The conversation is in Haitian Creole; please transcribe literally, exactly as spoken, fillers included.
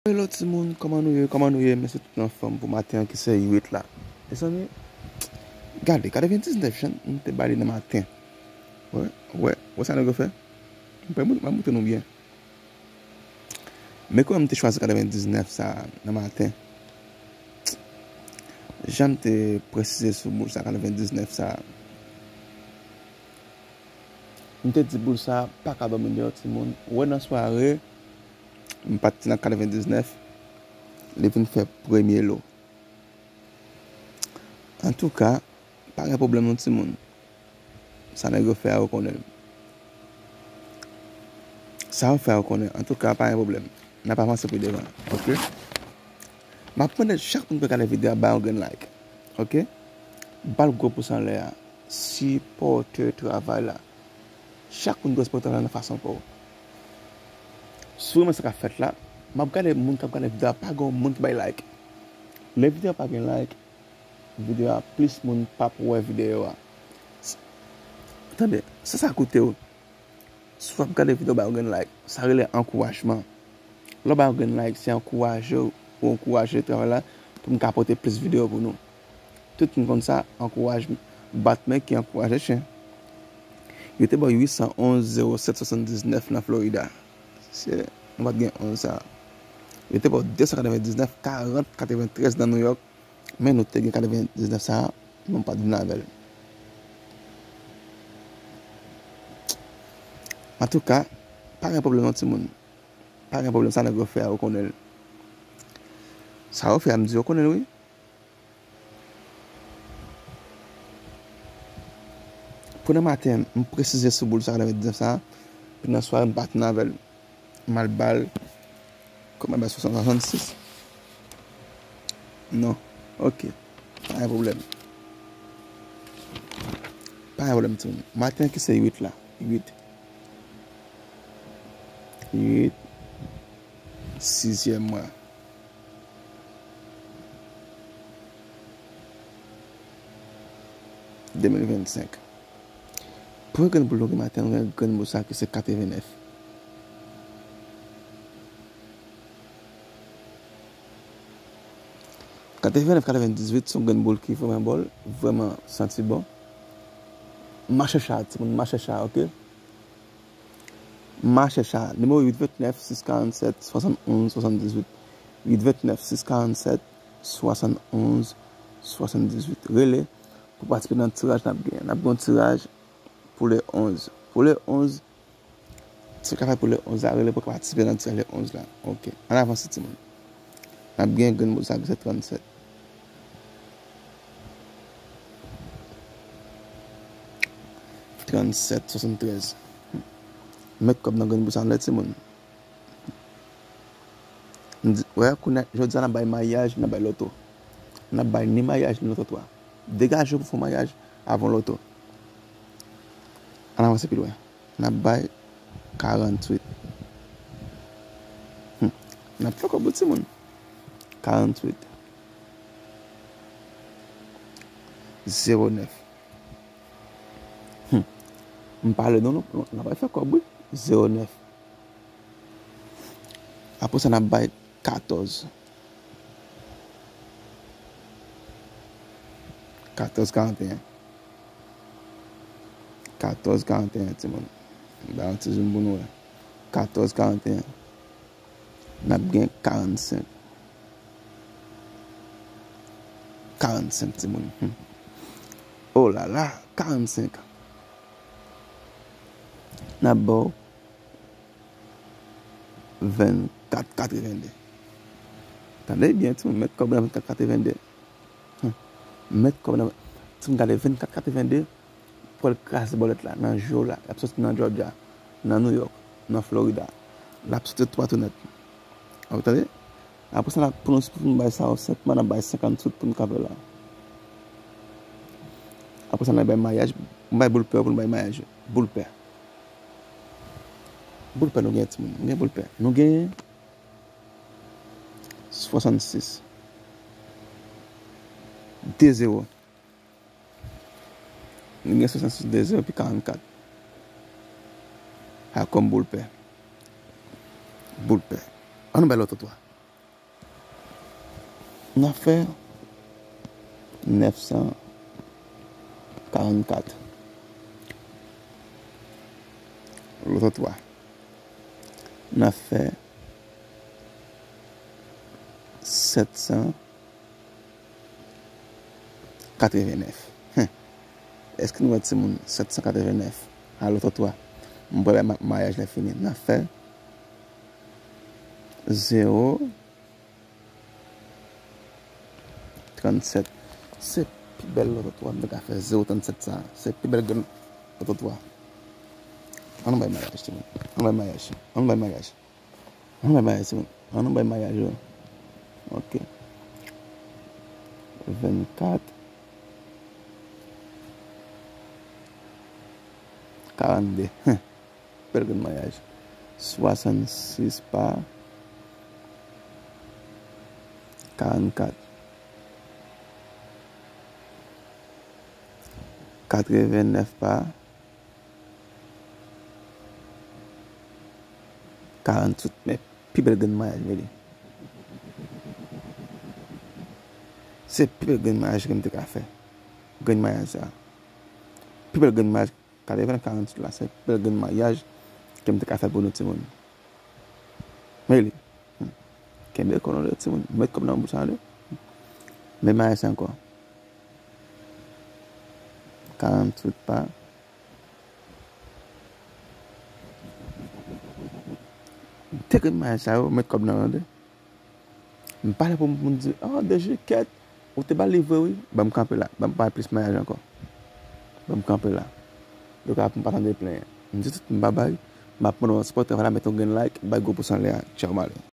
Hello timoun, kòman nou ye? Kòman nou ye? M swete tout anfòm pou maten an ki se uit la. Mezanmi, gade, katrevendiznèf jan m te ba li nan maten. Wè, wè, wè sa nèg yo fè? M pa mou- m pa montre nou byen. Men kòman m te chwazi katrevendiznèf sa nan maten. Jan m te presize sou boul sa katrevendiznèf sa. M te di boul sa pa ka dòmi deyò timoun. Wè nan sware, m pati nan katrevendiznèf, li vin fè premye lo. Antouka, pa gen pwoblèm non timoun. Sa nèg yo fè a, yo konnen l. Sa yo fè a, yo konnen. Antouka, pa gen pwoblèm. N ap avanse pi devan, oke? M ap mande chak moun ki gade videyo a, bay yon grenn like, oke? Ba l gwo pous anlè a. Sipòte travay la. Chak moun dwe sipòte travay la nan fason pa w. Si w renmen sa k ap fèt la, m ap gade moun k ap gade videyo a, pa gen yon moun ki bay like. Lè videyo a pa gen like, videyo a, plis moun p ap wè videyo a. S- Tande, sa sa koute w? Si w ap gade videyo, ba yo grenn like. Sa rele ankourajman. Lè w ba yo grenn like, se ankouraje w, ou ankouraje travay la pou m ka pote plis videyo pou nou. Tout moun konn sa, ankouraj bat men ki ankouraje chen. Yo te ba w uit san onz zewo sèt swasanndiznèf nan Florida. Se, nou pa t gen onz sa. Yo te ba w de san katrevendiznèf karant katreventrèz nan New York. Men nou te gen katrevendiznèf sa a, nou pa t vin avè l. Antouka, pa gen pwoblèm non timoun. Pa gen pwoblèm, sa nèg yo fè a, yo konnen l. Sa yo fè a, m di yo konnen l, wi. Pou nan maten, m presize sou boul sa katrevendiznèf sa a, pou nan sware, m pati nan avè l. M al ba l. Kòman ba l swasannsis? Non. Oke. Pa gen pwoblèm. Pa gen pwoblèm, timoun. Maten ki se uit la. Uit. Uit. Sizyèm mwa. De mil vennsenk. Premye grenn boul nou gen maten, nou gen grenn boul sa ki se katrevennèf. Katrevennèf, katrevendizuit se yon grenn boul ki vrèman bèl, vrèman santi bon. Mache cha, timoun, mache cha, oke? Mache cha, nimewo uit vennèf sis karannsèt swasannonz swasanndizuit. Uit vennèf sis karannsèt swasannonz swasanndizuit. Rele pou patisipe nan tiraj n ap gen. N ap gen yon tiraj pou le onz. Pou le onz, si w ka fè pou le onz la, rele pou w ka patisipe nan tiraj le onz la. Oke. Ann avanse, timoun. N ap gen grenn boul sa ki se trannsèt. Trannsèt, swasanntrèz. Met kòb nan grenn boul sa anlè, timoun. M di, wè, kounye a, jodi a, n ap bay maryaj, n ap bay loto. N ap bay ni maryaj, ni loto twa. Degaje w pou fè yon maryaj avan loto. Ann avanse pi lwen. N ap bay karanntuit. Hmm. N ap fè kòb wi, timoun. Karanntuit. Zewo nèf. Hmm. M pale non, non, n ap fè kòb wi. Zewo nèf. Apre sa, n ap bay katòz. Katòz karanteyen. Katòz karanteyen, timoun. M bay yon ti zoom pou nou wè. Katòz karanteyen. N ap gen karannsenk. Karannsenk, timoun. Hmm. Oh la la, karannsenk. N ap ba w vennkat katrevende. Tande byen, timoun, met kòb nan vennkat katrevende. Hmm. Met kòb nan, timoun, gade vennkat katrevende, pou al kraze bòlèt la, nan jou la, l ap soti nan Georgia, nan New York, nan Florida. L ap soti toupatou nèt. Ou tande? Apre sa, n ap, pou nou, pou nou bay sa yo senpman, n ap bay senkanntuit pou nou kanpe la. Apre sa, n ap bay maryaj, m bay boul pè pou nou bay maryaj. Boul pè. Boul pè nou gen, timoun. Nou gen boul pè. Nou gen swasannsis. De zewo. Nou gen swasannsis, de zewo epi karannkat. A kòm boul pè. Boul pè. Ann nou bay loto twa. N ap fè nèf san karannkat. Loto twa. N ap fè sèt san katrevennèf. Hen. Èske nou wè timoun? Sèt san katrevennèf. A loto twa. M pral bay ma-, mayaj la fini. N ap fè zewo trannsèt. Se pi bèl loto twa m te ka fè, zewo trannsèt sa. Se pi bèl grenn loto twa. Ann bay mayaj, timoun. Ann bay mayaj. Ann bay mayaj. Ann bay mayaj, timoun. Ann bay mayaj, yo. Ok. Vennkat. Karannde. Bèl grenn mayaj. Swasannsis pa karannkat. Katrevennèf pa karannsout. Men pi bèl grenn mayaj, men li. Se pi bèl grenn mayaj ke m te ka fè. Grenn mayaj sa. Pi bèl grenn mayaj. Katreven karannsout la, se pi bèl grenn mayaj ke m te ka fè pou nou timoun. Men li. Hmm. Kenbe kò nou de timoun. Met kòb nan bouch sa de. Men mayaj sa ankò. Karannsout pa. De grenn mayaj sa yo, met kòb nan de. M pa la pou m, pou m di, "Oh, Deji, kèt, ou te ba li vre, wi." Ban m kanpe la. Ban m pa plis mayaj ankò. Ban m kanpe la. Yo ka pou m pa tande plenyen. M di tout, m pa bay. M ap mande w sipòte travay la, mete yon grenn like, bay gwo pous anlè a. Tchaw, m ale.